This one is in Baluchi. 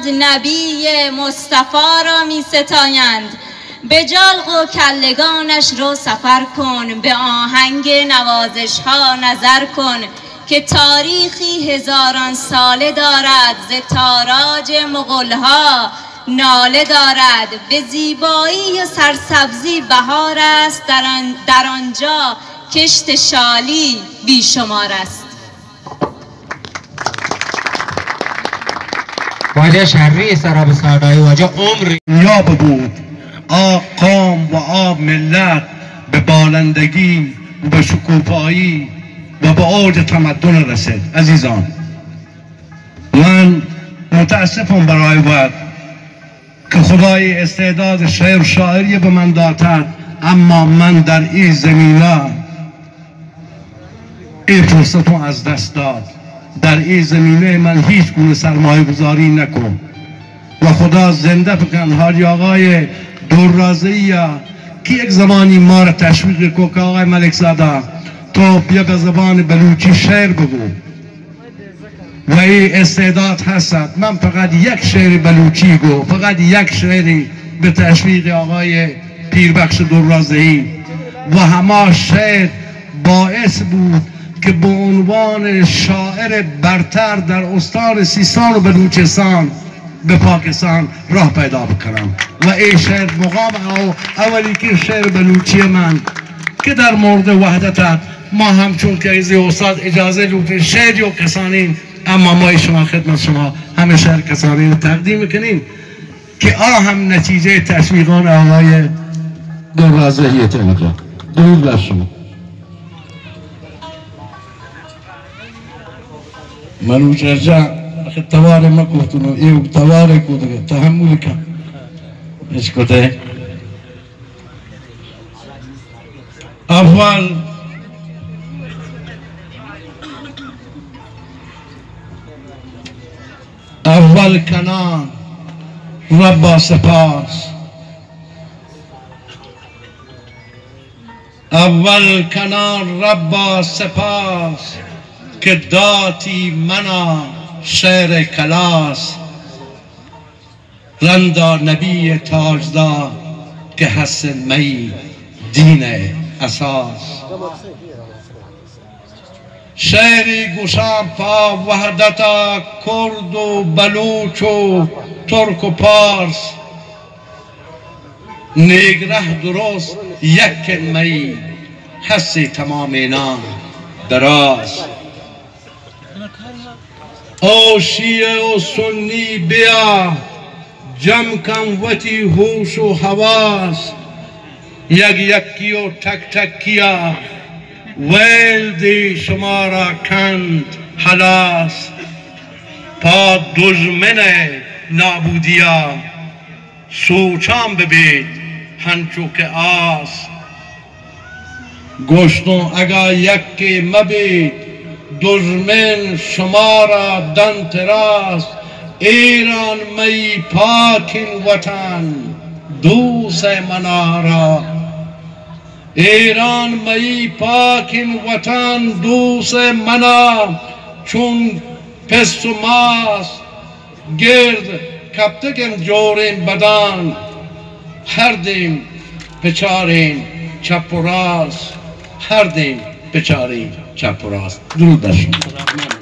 نبی مصطفی را می‌ستایند. به جلق و کلگانش رو سفر کن، به آهنگ نوازش‌ها نظر کن که تاریخی هزاران ساله دارد، ز تاراج مغل‌ها ناله دارد، به زیبایی و سرسبزی بهار است، در آن، در آنجا کشت شالی بی‌شمار است. واجہ شری سرا بساڈائی، واجہ عمر. یا ببود، آ قوم و آ ملت به بالندگی و به شکوفایی و به اوج تمدن رسید. عزیزان، من متاسفم برای وقت که خدای استعداد شعر و شاعری به من داتد، اما من در این زمینه این فرصت رو از دست داد. در این زمینه من هیچ گونه سرمایه گذاری نکن و خدا زنده بکن حاجی آقای درازه‌ای که یک زمانی ما را تشویق کو که آقای ملک زاده تو بیا به زبان بلوچی شعر بگو. و ای استعداد هست. من فقط یک شعر بلوچی گو، فقط یک شعری به تشویق آقای پیربخش درازه‌ای و هما شعر باعث بود که به عنوان شاعر برتر در استان سیستان و بلوچستان به پاکستان راه پیدا بکنم. و ای شعر مقام او اولی که شعر بلوچی من که در مورد وحدت ما هم چون که از استاد اجازه لوٹیں شعر و کسانیں، اما ما شما خدمت شما همه شعر کسانیں تقدیم کنیں که آ هم نتیجه تشویقان آقای دروازه‌ای تنگا. درود بر شما. منوچ جان، آخه توار ما گفتنو، ای توار کو دیگه تحمل کن. اش کو تے. اول، اول کنان ربا سپاس. اول کنان ربا سپاس که داتی منا شعر کلاس. رندا نبی تاجدار که هست مئی دین اساس. شعری گوشان پا وحدتا کرد و بلوچ و ترک و پارس. نیگرہ درست یکن مئی هستی تمامینان دراز. او شیعہ و سنی بیا، جم کن وتی ہوش و حواس، یک یکی و ٹک ٹکیا ویل دی شمارا کنت ہلاس. پا دژمن نابودیا سوچان ببیت ہنچو کہ آس. گوشتوں اگاں یکے مہ بیت دژمن شمارا دنت راست. ایران مئی پاکیں وطن دوست ئے منارا. ایران مئی پاکیں وطن دوست ئے منا چون پس و ماس. گرد کپتگ انت جوریں بدان، ہر دیم پچاریں چپ و راست، ہر دیم پچاریں چپ و راست. درود بر شما.